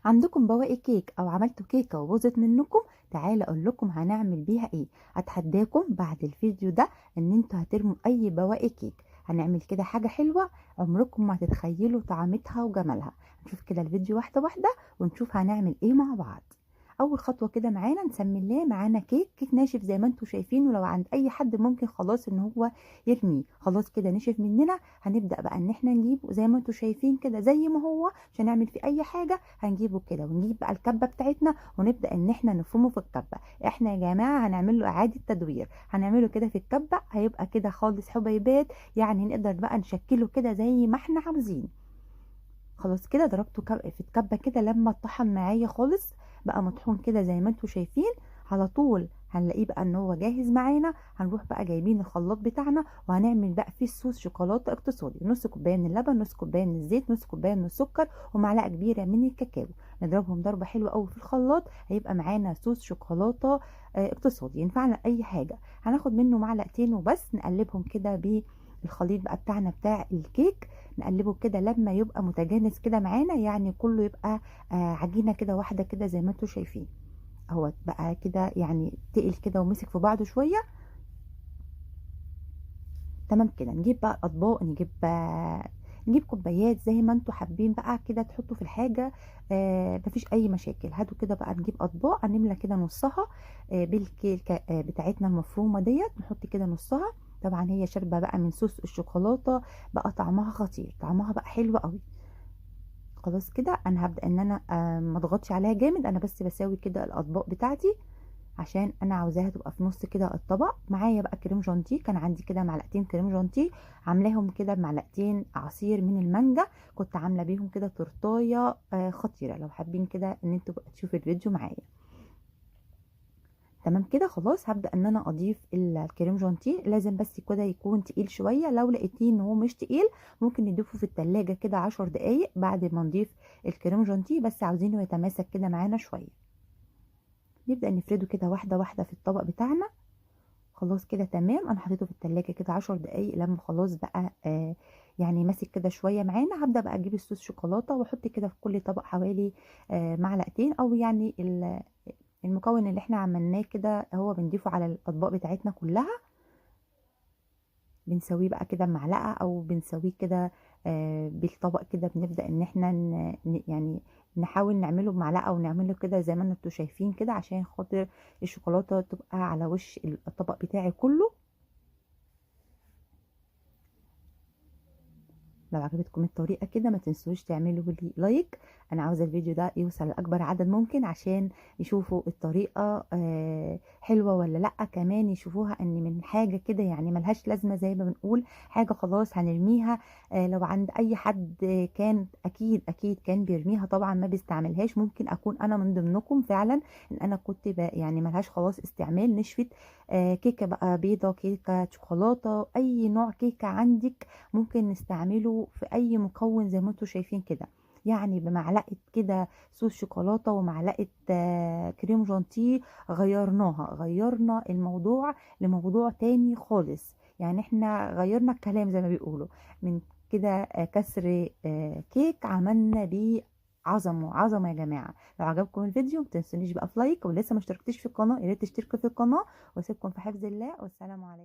عندكم بواقي كيك او عملتوا كيكة وبوظت منكم؟ تعالى اقول لكم هنعمل بيها ايه. اتحداكم بعد الفيديو ده ان انتوا هترموا اي بواقي كيك. هنعمل كده حاجة حلوة عمركم ما هتتخيلوا طعمتها وجمالها. نشوف كده الفيديو واحدة واحدة ونشوف هنعمل ايه مع بعض. اول خطوة كده معانا نسمي الله، معانا كيك ناشف زي ما انتم شايفين، ولو عند اي حد ممكن خلاص ان هو يرميه، خلاص كده نشف مننا. هنبدا بقى ان احنا نجيبه زي ما انتم شايفين كده زي ما هو، مش هنعمل فيه اي حاجة، هنجيبه كده ونجيب بقى الكبه بتاعتنا ونبدا ان احنا نفرمه في الكبه. احنا يا جماعة هنعمل له اعاده تدوير، هنعمله كده في الكبه هيبقى كده خالص حبيبات، يعني نقدر بقى نشكله كده زي ما احنا عاوزين. خلاص كده ضربته في الكبه كده لما اتطحن معايا خالص، بقى مطحون كده زي ما انتم شايفين. على طول هنلاقيه بقى ان هو جاهز معانا. هنروح بقى جايبين الخلاط بتاعنا وهنعمل بقى فيه صوص شوكولاتة اقتصادي، نص كوباية من اللبن، نص كوباية من الزيت، نص كوباية من السكر، ومعلقة كبيرة من الكاكاو. نضربهم ضربه حلوة قوي في الخلاط، هيبقى معانا صوص شوكولاتة اقتصادي ينفعنا اي حاجة. هناخد منه معلقتين وبس، نقلبهم كده بالخليط بقى بتاعنا بتاع الكيك، نقلبه كده لما يبقى متجانس كده معانا، يعني كله يبقى عجينه كده واحدة كده زي ما انتم شايفين. اهو بقى كده يعني تقل كده ومسك في بعضه شوية. تمام كده. نجيب بقى الاطباق، نجيب كوبايات زي ما انتم حابين بقى كده تحطوا في الحاجة، مفيش اي مشاكل. هاتوا كده بقى، نجيب اطباق هنملى كده نصها بالكيكه بتاعتنا المفرومه ديت، نحط كده نصها. طبعا هي شاربه بقى من صوص الشوكولاتة، بقى طعمها خطير، طعمها بقى حلو قوي. خلاص كده انا هبدا ان انا ما اضغطش عليها جامد، انا بس بساوي كده الاطباق بتاعتي عشان انا عاوزاها تبقى في نص كده الطبق. معايا بقى كريم جانتيه، كان عندي كده معلقتين كريم جانتيه عاملاهم كده بمعلقتين عصير من المانجا، كنت عامله بيهم كده تورتايه خطيرة. لو حابين كده ان انتوا بقى تشوفوا الفيديو معايا. تمام كده. خلاص هبدا ان انا اضيف الكريم جانتيه، لازم بس كده يكون تقيل شوية. لو لقيتيه ان هو مش تقيل ممكن نضيفه في التلاجة كده 10 دقايق بعد ما نضيف الكريم جانتيه، بس عاوزينه يتماسك كده معانا شوية. نبدا نفرده كده واحدة واحدة في الطبق بتاعنا. خلاص كده تمام. انا حطيته في التلاجة كده 10 دقايق لما خلاص بقى يعني ماسك كده شوية معانا. هبدا بقى اجيب الصوص شوكولاتة واحط كده في كل طبق حوالي معلقتين، او يعني المكون اللي احنا عملناه كده هو بنضيفه على الاطباق بتاعتنا كلها. بنسويه بقى كده بمعلقه او بنسويه كده بالطبق كده. بنبدا ان احنا يعني نحاول نعمله بمعلقه ونعمله كده زي ما انتوا شايفين كده، عشان خاطر الشوكولاتة تبقى على وش الطبق بتاعي كله. لو عجبتكم الطريقة كده ما تنسوش تعملوا لي like، انا عاوزه الفيديو ده يوصل لاكبر عدد ممكن عشان يشوفوا الطريقة حلوة ولا لا، كمان يشوفوها ان من حاجة كده يعني ملهاش لازمه زي ما بنقول، حاجة خلاص هنرميها. لو عند اي حد كان اكيد كان بيرميها طبعا ما بيستعملهاش، ممكن اكون انا من ضمنكم فعلا ان انا كنت يعني ملهاش خلاص استعمال، نشفت. كيكة بقى بيضة، كيكة شوكولاتة، اي نوع كيكة عندك ممكن نستعمله في اي مكون زي ما انتم شايفين كده. يعني بمعلقه كده صوص شوكولاتة ومعلقة كريم جانتيه غيرنا الموضوع لموضوع تاني خالص. يعني احنا غيرنا الكلام زي ما بيقولوا، من كده كسر كيك عملنا بيه عظمه عظمه يا جماعة. لو عجبكم الفيديو ما تنسونيش بقى في like، ولسه ما اشتركتيش في القناة يا ريت تشتركوا في القناة، واسيبكم في حفظ الله، والسلام عليكم.